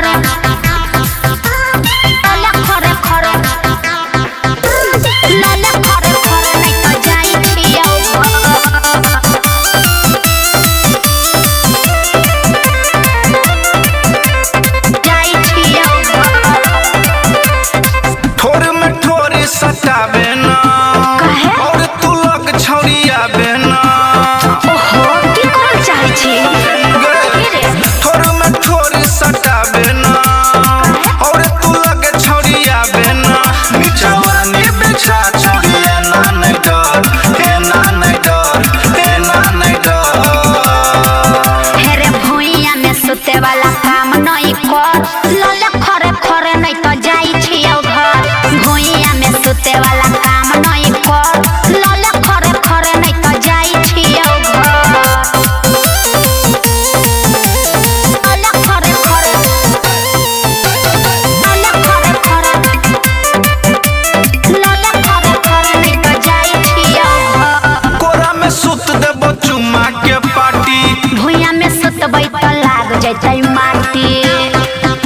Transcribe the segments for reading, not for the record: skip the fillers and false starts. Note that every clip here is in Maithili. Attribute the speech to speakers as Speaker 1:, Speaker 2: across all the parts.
Speaker 1: खरे, लले खरे खरे, लले खरे खरे नहीं तो जाई छियौ। जाई छियौ।
Speaker 2: ठोर में ठोर सटाबे ना,
Speaker 1: काहे?
Speaker 2: और तू लग छौरियाबे ना।
Speaker 1: ओहो, की करल चाहै छी?
Speaker 2: गे, ठोर में ठोर सटाबे ना, और तू लग छौरियाबे ना। निचवानी बिछा छौरिया ना नहीं डर, हे ना नहीं डर, हे ना नहीं डर।
Speaker 1: हेरे भुइया में सुते वाला काम नहीं कर, लले खरे खरे नहीं तो जाई छियौ घर। भुइया में सुते वाला काम नहीं कर, लले खरे खरे नहीं तो जाई छियौ घर। लले खरे खरे, लले खरे खरे, लले खरे खरे नहीं तो जाई छियौ घर।
Speaker 2: कोरा में सुत देबो चुमा के पाटी,
Speaker 1: भुइया में सुतबै त लाग जैतै माटी,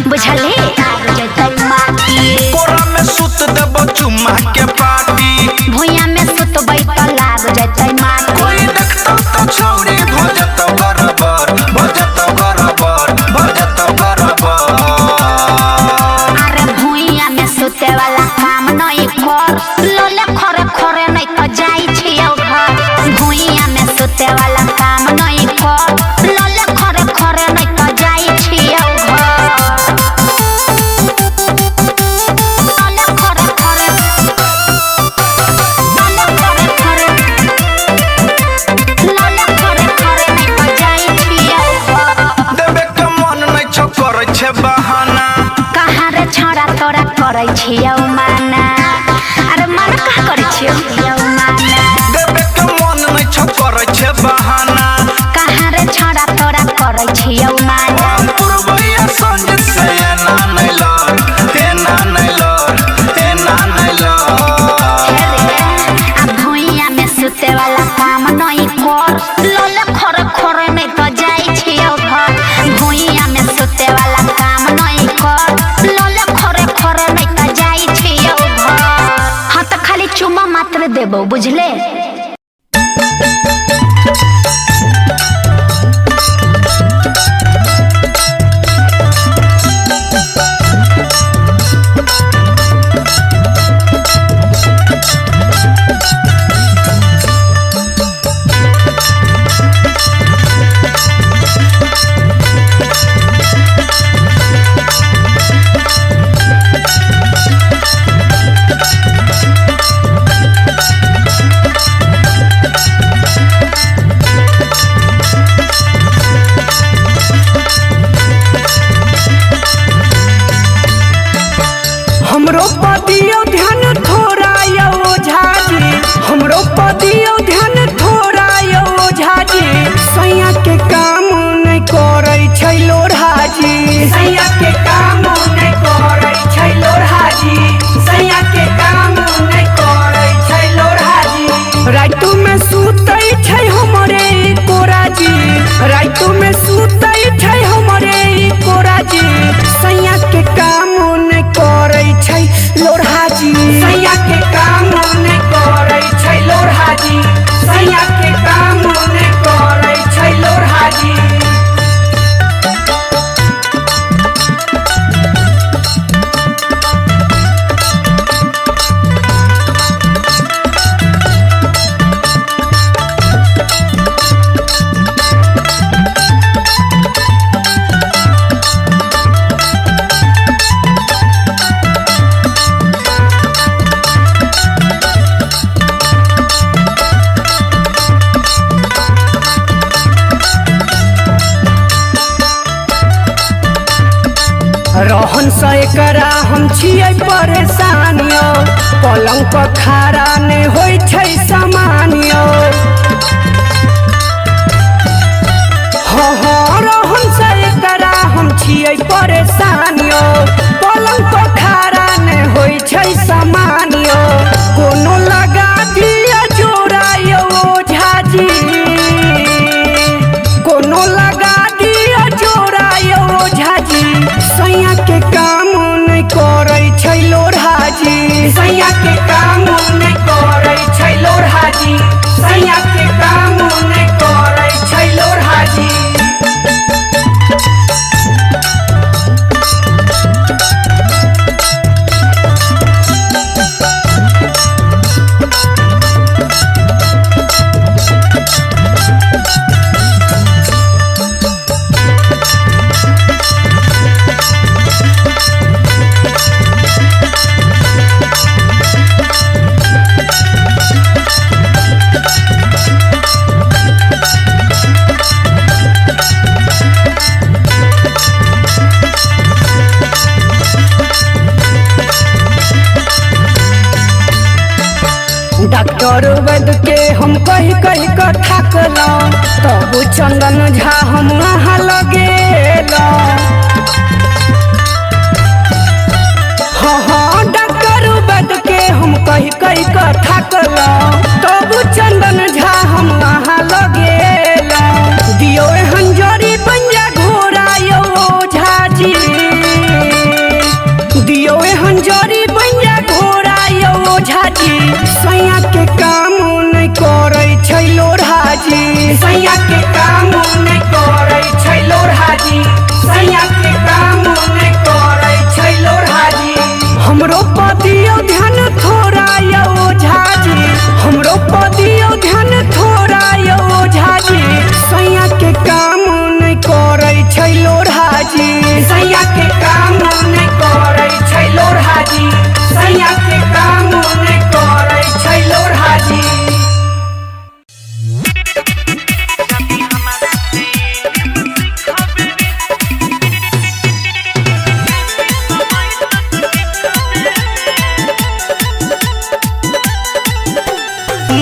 Speaker 1: बुझली? लाग जैतै माटी।
Speaker 2: कोरा में सुत देबो चुमा के पाटी,
Speaker 1: भुइया में सुतबै त लाग जैतै माटी।
Speaker 2: कोई देखतो तो छौरी भजतो बराबर, भजतो बराबर, भजतो बराबर।
Speaker 1: अरे भुइया में सुते वाला काम नहीं कर, लले खरे खरे नहीं तो जाई छियौ घर। भुइया में सुते वाला काम नहीं कर, लले खरे खरे नहीं तो जाई छियौ घर। लले खरे खरे, लले खरे खरे, लले खरे खरे नहीं तो जाई छियौ घर।
Speaker 2: देबे के मन नहीं छौ करै छे बहाना,
Speaker 1: कहाँ रे छौड़ा तोरा करै छियौ माना? अरे माना कहाँ करै छियौ माना?
Speaker 2: देबे के मन नहीं छौ करै छे बहाना।
Speaker 1: कहाँ रे छौड़ा तोरा करै छियौ माना?
Speaker 2: पुरबैया संजीत से एना नहीं लड़, एना नहीं लड़, एना नहीं लड़।
Speaker 1: हे रे, आ भुइया में सुते वाला काम नहीं कर, लले खरे खरे नहीं तो जाई छियौ घर। भुइया में सुते वाला काम नहीं कर, लले खरे खरे नहीं तो जाई छियौ घर। हाँ तो खाली चुमा मात्र देबो, बुझले?
Speaker 3: हमरो पदियो ध्यान थोड़ा यौ ओझाजी, हमरो पदियो ध्यान थोड़ा यौ ओझाजी। सैया के काम नहि करै छै लोढ़ाजी, सैया के काम नहि करै छै लोढ़ाजी, सैया के काम नहि करै छै लोढ़ाजी। रातु में सुतै छै हमरे कोराजी, रातु में सुतै छै हमरे कोराजी। सैया के काम नहि करै छै लोढ़ाजी, सैया के काम नहि करै छै लोढ़ाजी, सैया के काम नहि करै छै लोढ़ाजी। रहन से एकरा हम छियै परेशान यौ, पलंग पर खारा नहि होइ छै सामान यौ। हाँ हाँ, रहन से एकरा हम छियै परेशान यौ, पलंग पर खारा नहि होइ छै सामान यौ। कोनो लगा दिया जोड़ा यौ ओझाजी, कोनो लगा दिया जोड़ा यौ ओझाजी। सैया डॉक्टर वैद्य के हम कही कही कऽ थाकलहुँ, तब चंदन झा हम अहाँ लगेलहुँ। हाँ हाँ, डॉक्टर वैद्य के हम कही कही कऽ थाकलहुँ, तब चंदन झा हम अहाँ लगेलहुँ। दियौ एहन जड़ी बनिया घोड़ा यौ ओझा जी, दियौ एहन जड़ी बनिया घोड़ा यौ ओझा जी। सैया के काम नहि करै छै लोढ़ा जी, सैया के काम नहि करै छै लोढ़ा जी, सैया के काम नहि करै छै लोढ़ा जी। हमरो पतियो ध्यान थोड़ा यौ ओझा जी, हमरो पतियो ध्यान थोड़ा यौ ओझा जी। सैया के काम नहि करै छै लोढ़ा जी, सैया के काम नहि करै छै लोढ़ा जी, सैया के काम नहि करै छै लोढ़ा जी।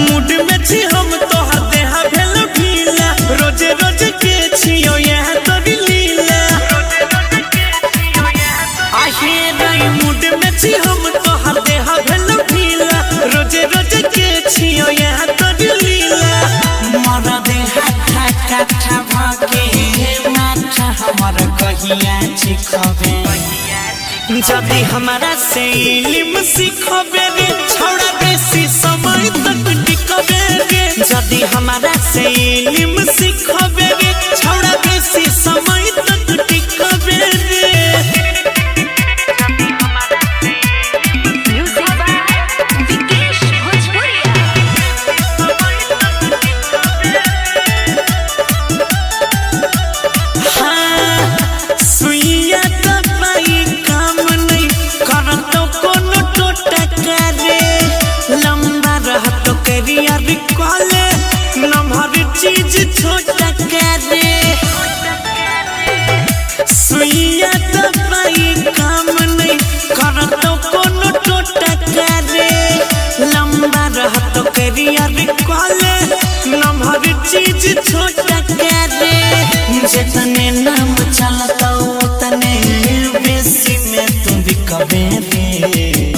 Speaker 4: मूड में छी हम तोहर देहा भेल ढीला, रोजे रोज के छियो यहाँ तोरी लीला। आहे रे मूड में छी हम तोहर देहा भेल ढीला, रोजे रोज के छियो यहाँ तोरी लीला। मर देहा खा काठा भके माथा हमर कहिया चिखबे, जदि हमारा से इलिम सीखबे रे छौड़ा बेसी समय तक टिकबे रे। जदि हमारा से इलिम सीखबे रे छौड़ा बेसी समय तक टिकबे रे।
Speaker 1: म्यूजिक बाय विकेश भोजपुरिया।
Speaker 4: हाँ, सुइया दवाई काम नहीं करतो कोनो टोटका रे, लंबा रहतो करियर कॉले नम्हर चीज छोटा करे। सुइया दवाई काम नहीं करतो कोनो टोटका रे, लंबा रहतो करियर कॉले नम्हर चीज छोटा करे। जितने नाम चलता उतने बेसी में तुम बिकबे रे,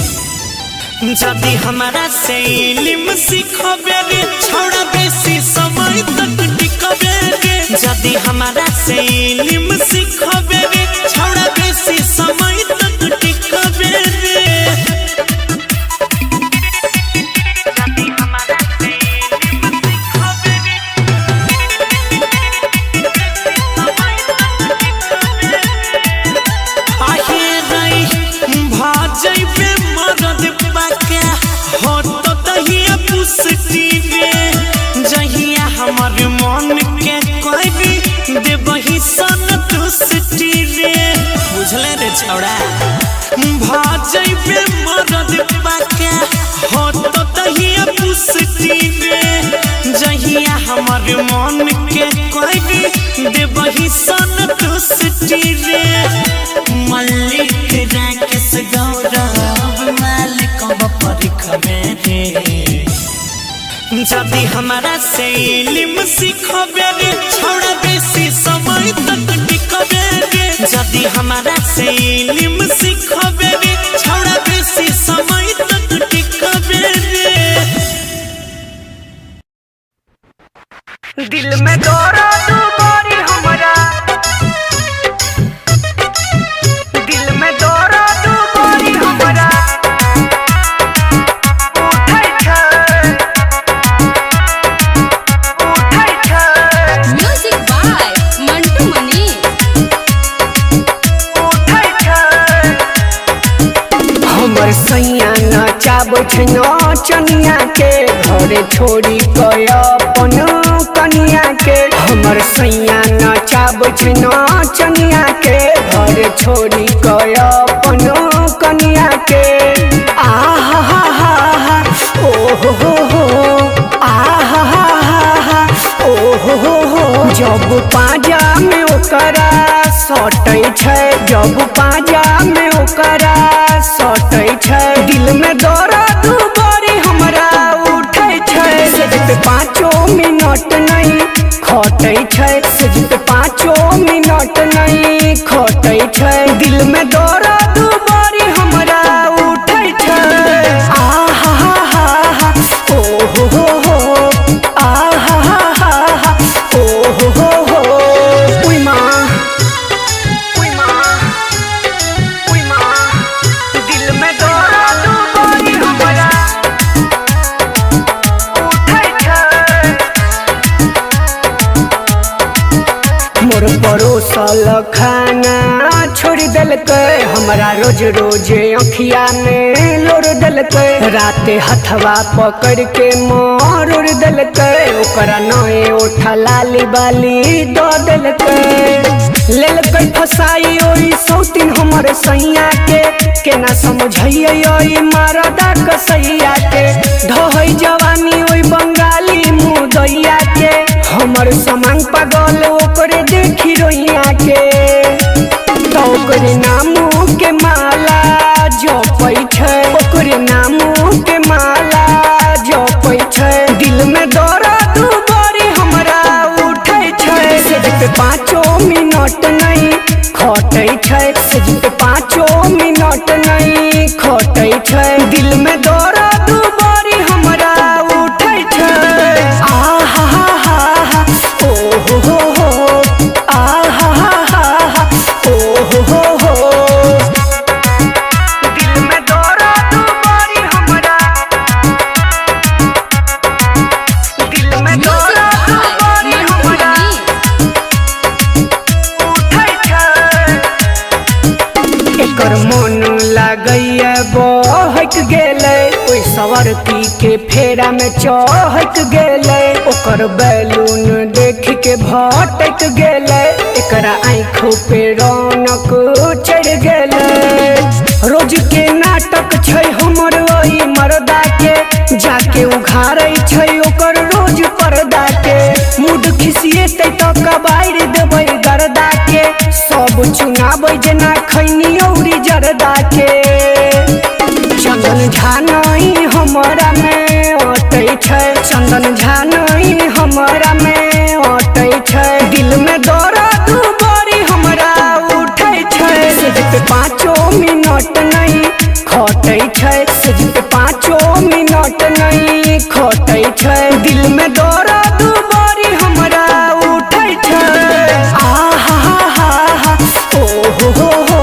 Speaker 4: जदि हमारा से इलिम सीखबे रे छौड़ा बेसी समय तक टिकबे रे। जदि हमारा से इलिम सीखबे रे छौड़ा बेसी समय तक टिकबे रे। आहे रे भजैबे मरद पाके हो तो तहिया पुष्टि रे, जहिया हमर मन के कहबी देबही सन तुष्टि रे। बुझले रे छौड़ा, भजैबे मरद पाके हो तो तहिया पुष्टि रे, जहिया हमर मन के कहबी देबही सन तुष्टि रे। मल्लिक राकेश गौरव मालिक परीक्षबे रे, जदि हमारा से इलिम सीखबे रे छौड़ा बेसी समय तक टिकबे रे। जदि हमारा से इलिम सीखबे रे छौड़ा बेसी समय तक टिकबे रे।
Speaker 3: दिल में दर्द बड़ी हमरा, दिल में दर्द बड़ी हमरा उठै छै, उठै छै,
Speaker 5: म्यूजिक बाय मंटू मनी।
Speaker 3: उठै छै। हमर सैया नचाबै छै नचनिया के, घरे छोड़ी के अपन कनिया के। हमर सैया नचाबै छै नचनिया के, घरे छोड़ी के अपन कनिया के। आहा हा हा हा, ओ हो हो हो, आहा हा हा हा, ओ हो हो हो। जब पाजा में ओकरा सटै छै, जब पाजा में ओकरा सटै छै, दिल में दर्द बड़ी हमरा उठै पे पाँचो मिनट नहीं खटै छै, सेज पे पाँचो मिनट नहीं खटै छै। दिल में दर्द बड़ी हमरा उठै छै। आ हा हा हा हा, ओ हो हो हो, आ हा हा हा हा, ओ हो हो हो। उई माँ, उई माँ, उई माँ, दिल में दर्द बड़ी हमरा उठै छै। मोर परोसल खाना छोड़ देलकै, हमरा रोज रोज अखिया में लोर देलकै। राते हथवा पकड़ के मरोड़ देलकै, ओकरा नए ओठा लाली बाली द देलकै। लेलकै फसाई ओई सौतीन हमर सैया के, केना समझैयै ओई मरदा कसैया के। ढहै जवानी ओई बंगाली मुदैया के, हमर समांग पागल ओकरे देखी रोइया के। तो ओकरे नामो के माला जपै छै, ओकरे नामो के माला जपै छै। दिल में दर्द बड़ी हमरा उठै छै। सेज पे पाँचो मिनट नहीं खटै छै, सेज पे पाँचो मिनट नहीं खटै छै। दिल में दर्द बड़ी हमरा उठै छै। आ हा हा हा हा, ओ हो हो हो, आ हा हा हा हा, ओ हो हो हो। दिल में दर्द बड़ी हमरा, दिल में
Speaker 5: म्यूजिक
Speaker 3: दर्द
Speaker 5: बाय
Speaker 3: बड़ी
Speaker 5: मंटू
Speaker 3: हमरा
Speaker 5: मनी।
Speaker 3: उठै छै। एकर मन लागैया बहक गेलै, ओहि सवरती के फेरा में चहक गेलै। ओकर बैलून देख के भटक गेलै, एकरा आँखों पे रौनक चढ़ गेलै। रोज के नाटक छै हमर ओई मर्दा के, जाके उघारै छै ओकर रोज पर्दा के। मूड खिसिएतै तऽ कबारि देबै गर्दा के, सब चुनाबै जेना खैनी औरी जरदा के। चंदन झा नहीं हमरा में अटै छै, चंदन झा नहीं हमरा में अटै छै। दिल में दर्द बड़ी हमरा उठै छै। सेज पे पाँचो मिनट नहीं खटै छै, सेज पे पाँचो मिनट नहीं खटै छै। दिल में दर्द बड़ी हमरा उठै छै। आ हा हा हा हा, ओ हो हो हो,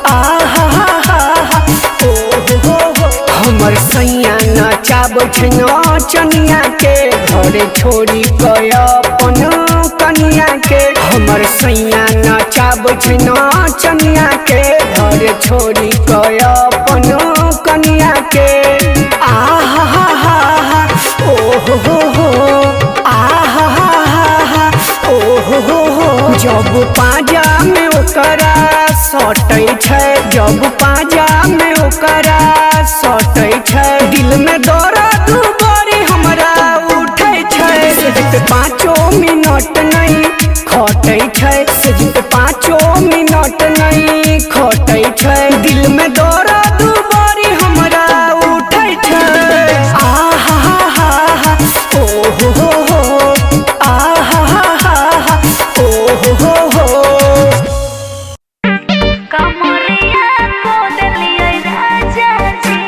Speaker 3: आ हा हा हा हा, ओ हो हो हो। हमर सैया नचाबै छै नचनिया के, घरे छोड़ी के अपन कनिया के। हमर सैया नचाबै छै नचनिया के, घरे छोड़ी के अपन कनिया के। आ हा हा हा हा, ओ हो हो हो, आ हा हा हा हा, ओ हो हो हो। जब पाजा में ओकरा सटै छै, जब पाजा में ओकरा सटै छै। दिल में दर्द बड़ी हमरा उठै छै। सेज पे पाँचो मिनट नहीं खटै छै, सेज पे पाँचो मिनट नहीं खटै छै। दिल में दर्द बड़ी हमरा उठै छै। आ हा हा हा हा, ओ हो हो हो, आ हा हा हा हा, ओ हो हो हो।
Speaker 1: कमरिया को देलियै राजा जी,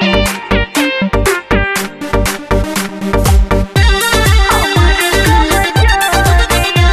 Speaker 1: हमर कमजोरिया।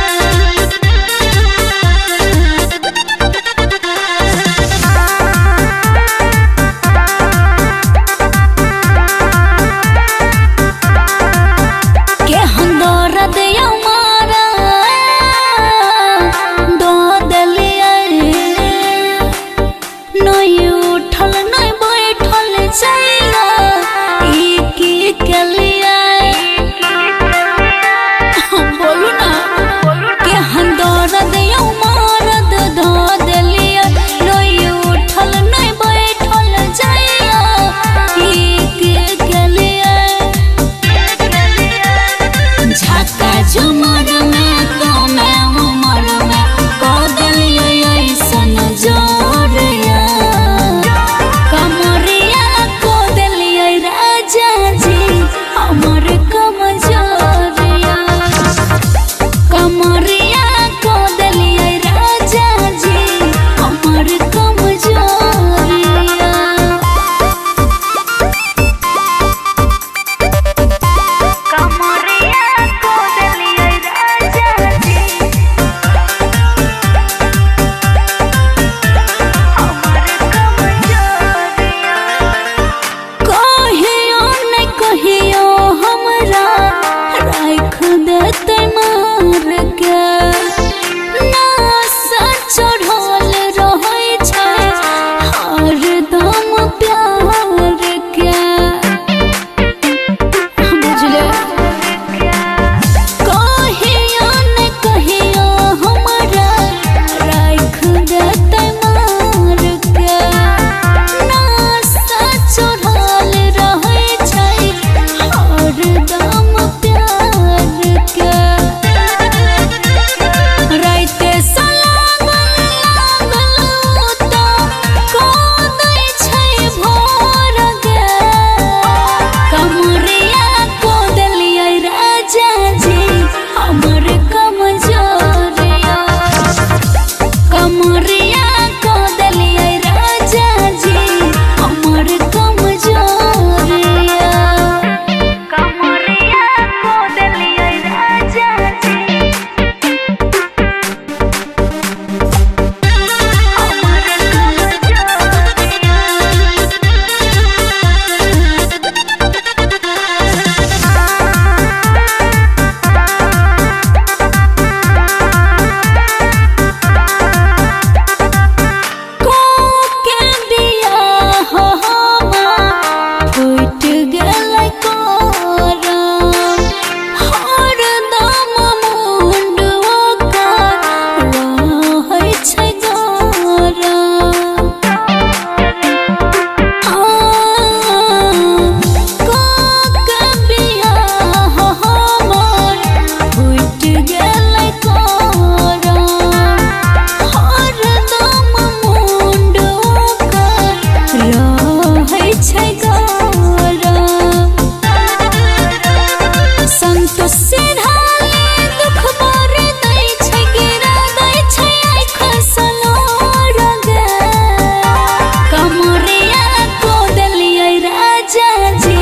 Speaker 1: कमरिया को देलियै राजा जी हमर कमजोरिया। कमरिया को देलियै राजा जी हमर कमजोरिया। को के बियाह हमार फूट गेलै करम, हरदम मुंड ओकर रहै छै गरम। को के बियाह हमार फूट गेलै करम, हरदम मुंड ओकर रहै छै गरम। संतोष सिरहाले दुख मोर दै छै, गिरा दै छै आँख सलोर गे। कमरिया को देलियै राजा जी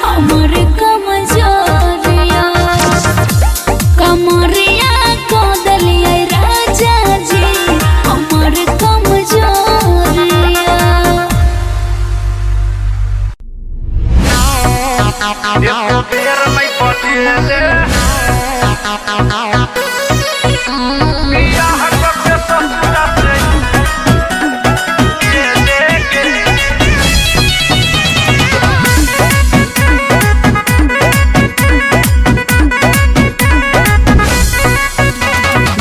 Speaker 1: हमर कमजोरिया। कमरिया को देलियै राजा जी हमर कमजोरिया।
Speaker 2: एको बेर नहीं बजेले। बियाह कऽ के ससुरा से एले गे।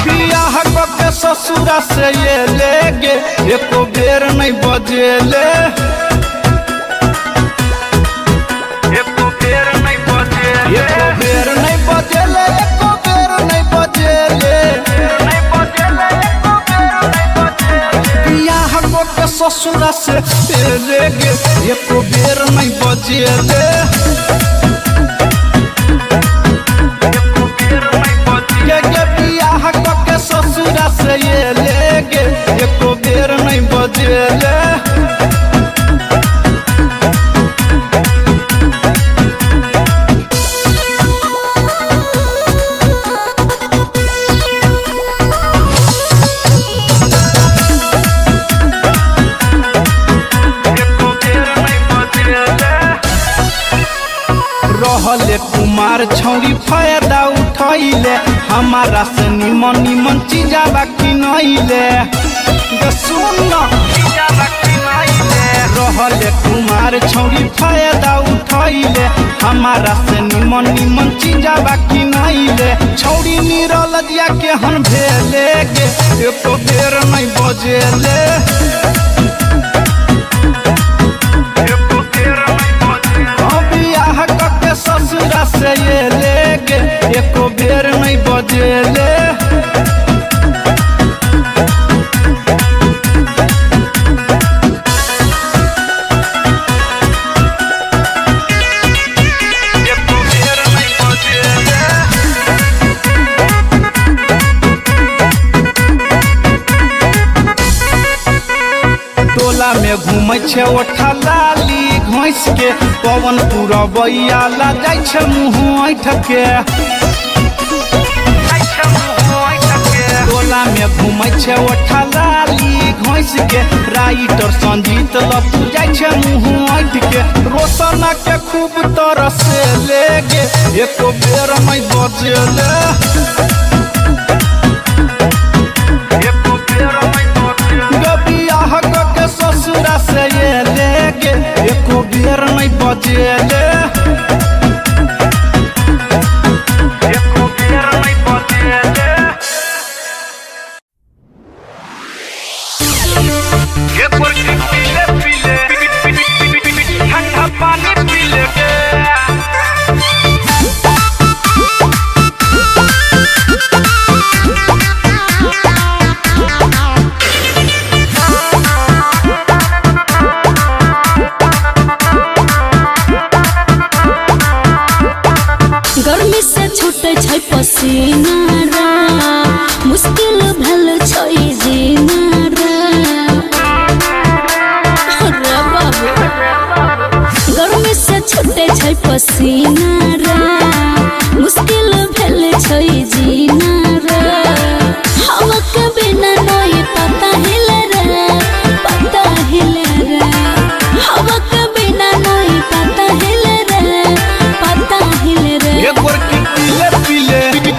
Speaker 2: बियाह कऽ के ससुरा से एले गे, एको बेर नहीं बजेले। एको बेर नहीं बजेले, एको बेर नहीं बजेले, एको बेर नहीं बजेले, नहीं बजेले, एको बेर नहीं बजेले। बियाह कऽ के ससुरा से एले गे, एको बेर नहीं बजेले। के के बियाह कऽ के ससुरा से एले गे, एको बेर नहीं बजेले। एको बेर नहीं बजेले। रहले कुमार छौरी फायदा उठैले, हमारा से निमन निमन चीजा बाकी नैले। गे सुन न, रहले कुमार छौरी फायदा उठैले, हमारा से निमन निमन चीजा बाकी नैले। छौरी निरलजिया केहन भेले गे, एको बेर नहीं बजेले। हाँ, बियाह कऽ के ससुरा से एले गे, एको बेर नहीं बजेले। एको बेर नहीं बजेले। टोला में घूमै छै ओठा लाली घोंसि के, पवन पुरबैया ला जाइ छै मुँह ऐठ के। टोला में घूमै छै ओठा लाली घोंसि के, राइटर संजीत लतू जाइ छै मुँह ऐठ के। रोशना के खूब तरसे ले गे, एको बेर नहीं बजेले। गे बियाह कऽ के ससुरा से एले गे, एको बेर नहीं बजेले। एको बेर नहीं बजेले। ये कुर्सी पीले पीले ठंडा पानी पी ले गे।
Speaker 1: गर्मी से छूटे छै पसीना रे, मुश्किल भेल छै जीना।
Speaker 6: पसीना रे, मुश्किल भेल छै जीना रे। हवा के बिना नहीं पता हिले रे, पता हिले रे। हवा के बिना नहीं पता हिले रे, पता हिले रे।
Speaker 2: एक बार की पीले पीले, एक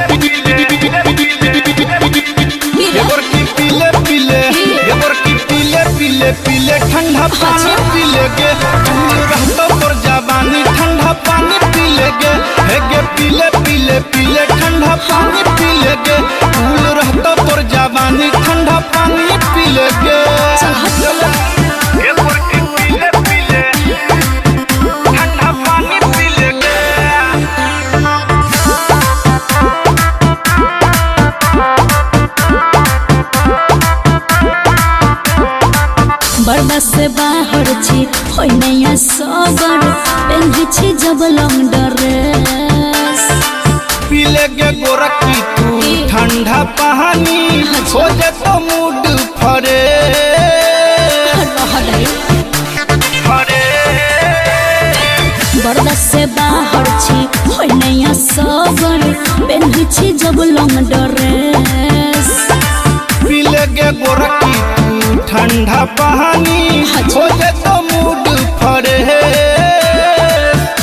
Speaker 2: बार की पीले पीले, एक बार की पीले पीले पीले ठंडा पानी पी लेगे। रहतो पर जवानी ठंडा पानी पी लेगे। हे गे पीले पीले पीले ठंडा पानी पी लेगे। फूल रहतो पर जवानी ठंडा पानी पी लेगे। एक बार की पीले पीले ठंडा पानी पी लेगे।
Speaker 6: बर्दाश्त से बाहर छी होय नैया सबर, पेन्है छी जब लॉन्ग ड्रेस।
Speaker 2: पी लेगे गोरखी तू ठंडा पानी, हो जतो मूड फ्रेश।
Speaker 6: बर्दाश्त से बाहर छी होय नैया सबर, पेन्है छी जब लॉन्ग ड्रेस।
Speaker 2: पी लेगे गोरखी तू ठंडा पानी, हो जतो मूड फ्रेश।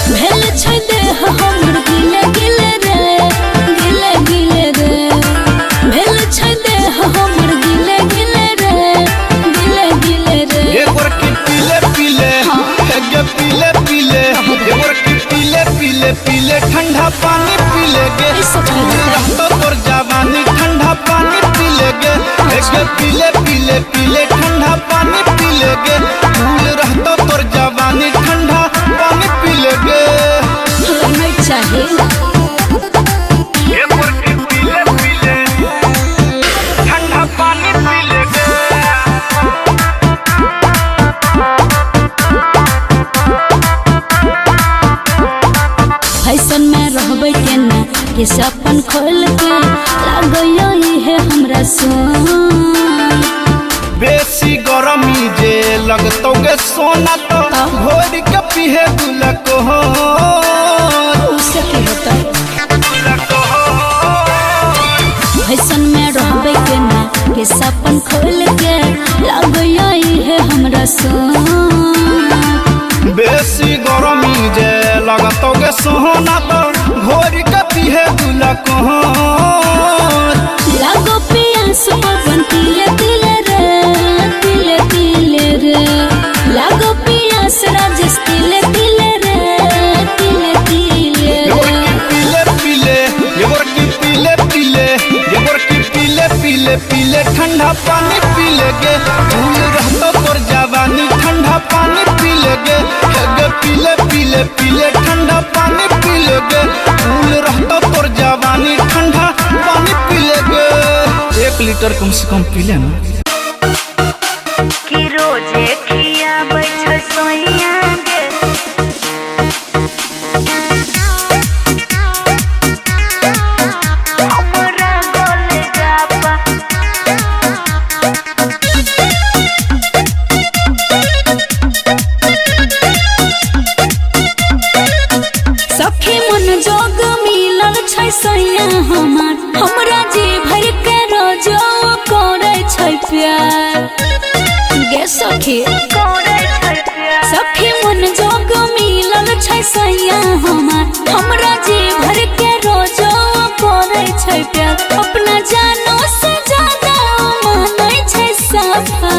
Speaker 6: भेल छै देह हमर गिले गिले रे, गिले गिले रे। भेल छै देह हमर गिले गिले रे, गिले गिले रे।
Speaker 2: एक बार की पीले पीले, हे पीले पीले, एक बार की पीले पीले पीले ठंडा पानी पी लेगे। रहतो तोर जवानी ठंडा पानी पी लेगे। हे पीले पीले पीले ठंडा पानी पी लेगे। फूल रहतो तोर जवानी ठंडा पानी पी लेगे।
Speaker 6: नहीं चाहिए।
Speaker 2: एक बार की पीले पीले ठंडा पानी पी लेगे।
Speaker 6: फैशन में रहबै केना के अपन खोल के, लागैया इहे हमरा सोन।
Speaker 2: बेसी गरमी जे लगतो गे सोना तो भोर के पीहे गुलक हो।
Speaker 6: उससे की होता। फैशन में रहबै केना के अपन खोल के, लागैया इहे हमरा सोन।
Speaker 2: बेसी गरमी जे लगतो गे सोना तो भोर के पीहे गुलक हो।
Speaker 6: लागो पियास पवन तिले तिले रे, तिले तिले रे। लागो पियास राजेश तिले तिले रे, तिले तिले रे।
Speaker 2: पीले पीले, ये की पीले पीले, ये की पीले पीले पीले ठंडा पानी पी लेगे। फूल रहतो तोर जवानी ठंडा पानी पी लेगे। हे पीले पीले पीले ठंडा पानी पी लेगे। फूल रहतो तोर जवानी ठंडा पानी पी लेगे। 1 लीटर कम से कम पी ले ना।
Speaker 1: की रोजे खियाबै छै सोइया गे। हमरा गोलगप्पा।
Speaker 6: सखी मन जोग मिलल छै सैया हमार, हमरा जी भर के रोजो करे छै प्यार। गे सखी, सखी मन जोग मिलल छै सैया हमार, हमरा जी भर के रोजो करे छै प्यार। अपना जानो से ज्यादा मानै छै सफा,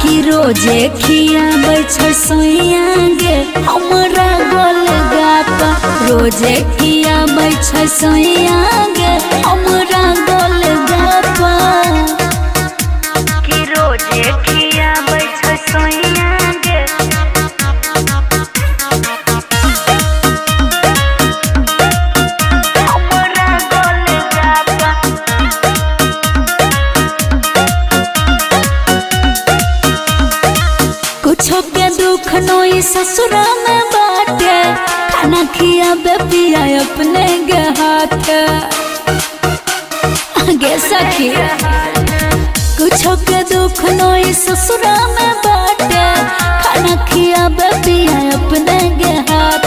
Speaker 6: की रोजे खियाबै छै सैया गे हमरा गोलगप्पा। रोजे खियाबै छै सैया गे हमरा गोलगप्पा।
Speaker 1: की रोजे खियाबै छै सोइया गे। हमरा गोलगप्पा।
Speaker 6: कुछो के दुख नोई ससुरा में बाटे, खाना खियाबे पिया अपने गे हाथ। गे सखी, कुछो के दुख नोई ससुरा में बाटे, खाना खियाबे पिया अपने गे हाथ।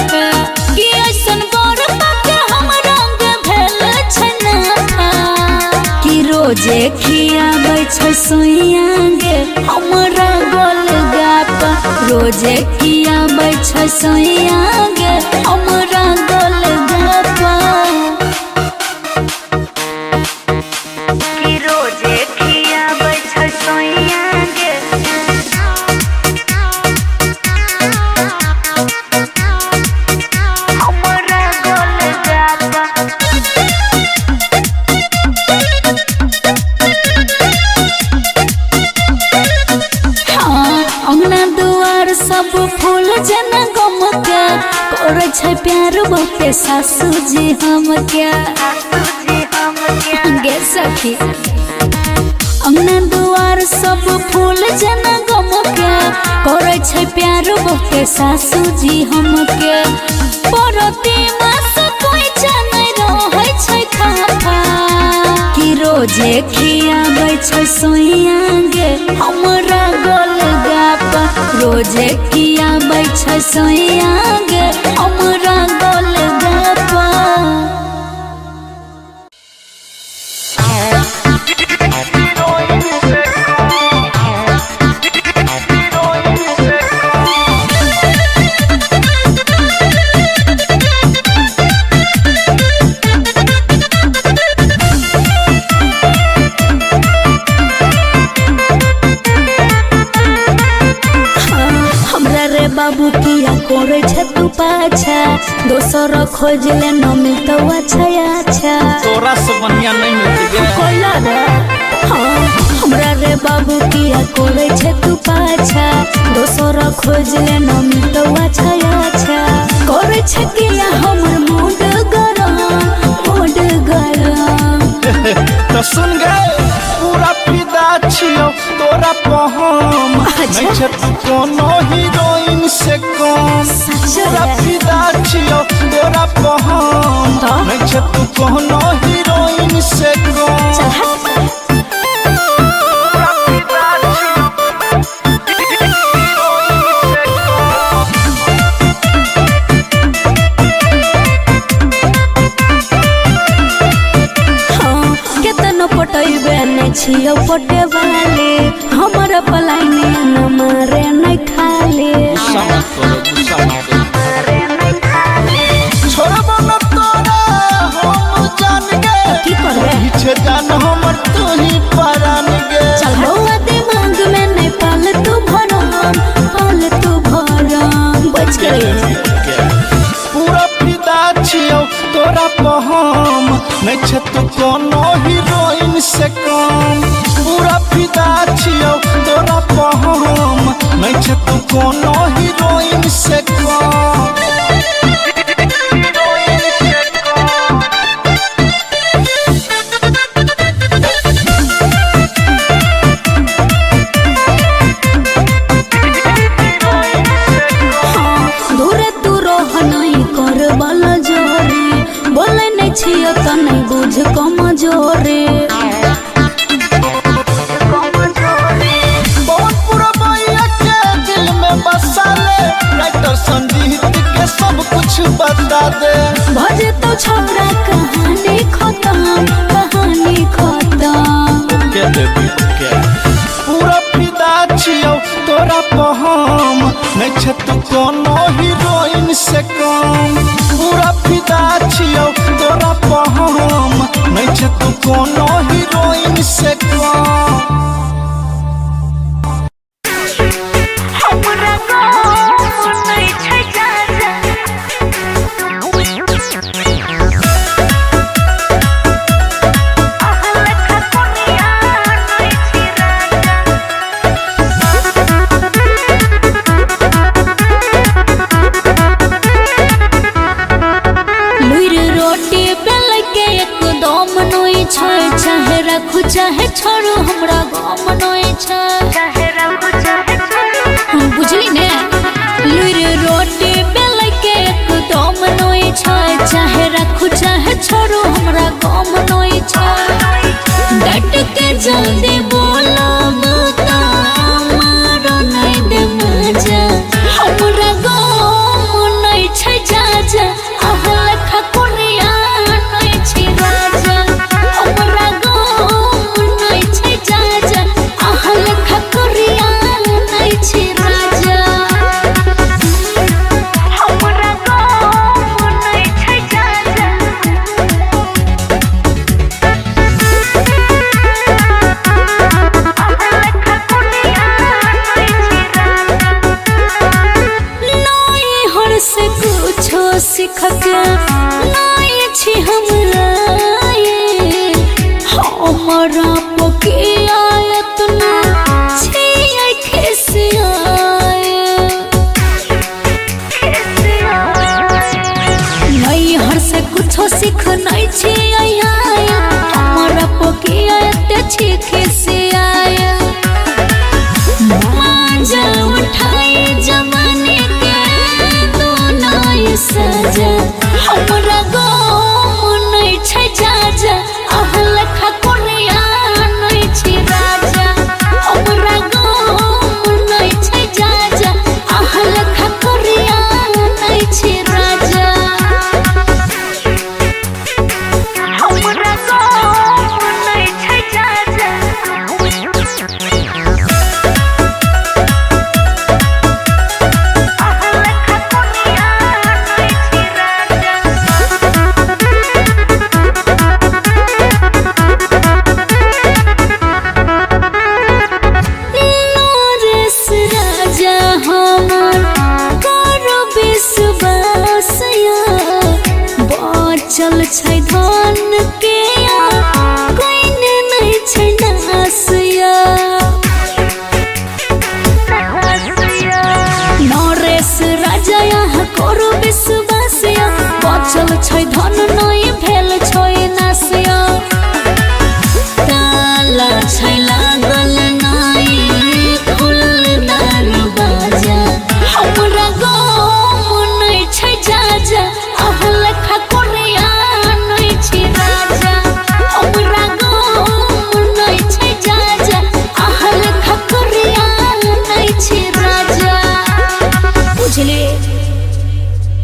Speaker 6: सोइया गे हमरा गोल गापा। रोजे खियाबै छै सोइया गे हमरा गोल गापा।
Speaker 1: की रोजे खियाबै छै सोइया गे। हमरा गोल गापा।
Speaker 6: हाँ, अंगना दुआर सब फूल जना गम के करे छै प्यार बहुते सासू जी हम के। गे सखी अंगना दुआर सब फूल जना गम के करे छै प्यार बहुते सासू जी हम के। परती मास कोई जानै रहै छै खाफा। की रोजे खियाबै छै सोइया गे हमरा गोल गापा। रोजे खियाबै छै सोइया गे हमरा गोल गापा। हमरा रे बाबू किया करे छै तू पाछा, दोसर खोज ले न मिलतौ अच्छा अच्छा।
Speaker 4: तोरा से बढ़िया नहीं मिलती गे।
Speaker 6: कोइला रे हाँ, हमरा रे बाबू किया करे छै तू पाछा, दोसर खोज ले न मिलतौ अच्छा अच्छा। करे छै किया हमर मूड गरम, मूड गरम।
Speaker 2: तो सुन गए पूरा फिदा छियो तोरा पहम।
Speaker 6: अच्छा।
Speaker 2: नहीं छै तू कोनो हीरोइन से कम।
Speaker 6: सच
Speaker 2: पूरा
Speaker 6: रे।
Speaker 2: फिदा छियो तोरा पहम।
Speaker 6: तो?
Speaker 2: नहीं छै तू कोनो हीरोइन से कम।
Speaker 6: चल हट।
Speaker 2: पूरा फिदा छियो हीरोइन से कम।
Speaker 6: हाँ, केतनो पटैबे नै छियौ पटे वाले, हमर पलायने न मारे नै खाले।
Speaker 4: गुस्सा मत करो, गुस्सा मत करो।
Speaker 2: छोड़बो न तोरा हम जान गे।
Speaker 6: की करबे?
Speaker 2: पीछे जान हमर तू ही परान गे।
Speaker 6: चल बौआ दिमाग में नै पाल तू भरम, पाल तू भरम। बच के रहिए।
Speaker 2: पूरा फिदा छियौ तोरा पहम। नहीं छै तू कोनो हीरोइन से कम। पूरा फिदा छियौ तोरा पहम। नहीं छै तू कोनो हीरोइन से कम। हीरोइन से कम।
Speaker 6: हाँ, दूरे तू रह नै कर बल जोरे, बोले नै छियौ त नै बुझ कम जोरे।
Speaker 2: बहुत पुरबैया के दिल में बसा ले। राइटर संजीत के सब कुछ बता दे।
Speaker 6: भजे तो छोरा कहानी खत्म, कहानी खत्म।
Speaker 4: Okay baby okay.
Speaker 2: पूरा फिदा छियौ तोरा पहम। नहीं छै तू कोनो हीरोइन से कम। पूरा फिदा छियौ तोरा पहम। नहीं छै तू कोनो हीरोइन से कम।
Speaker 1: हमरा गाम नै छै जाजा। अहाँ लेखा कोनिया नै छी राजा।
Speaker 6: लुइर रोटी बेल के एकदम नोई छै, चाहे रखू चाहे छोड़ू हमरा गम नोई छै।
Speaker 1: चाहे रहू चाहे छोड़ू।
Speaker 6: बुझली ने लुइर रोटी बेल के एकदम नोई छै, चाहे रखू चाहे छोड़ू हमरा गम नोई छै। डट के जल्दी बोलब त मारो नै दे मजा। हमरा गम नै छै जाजा, अहाँ लेखा कोनिया नै छी राजा। हमरा गम नै छै जाजा, लागल छै।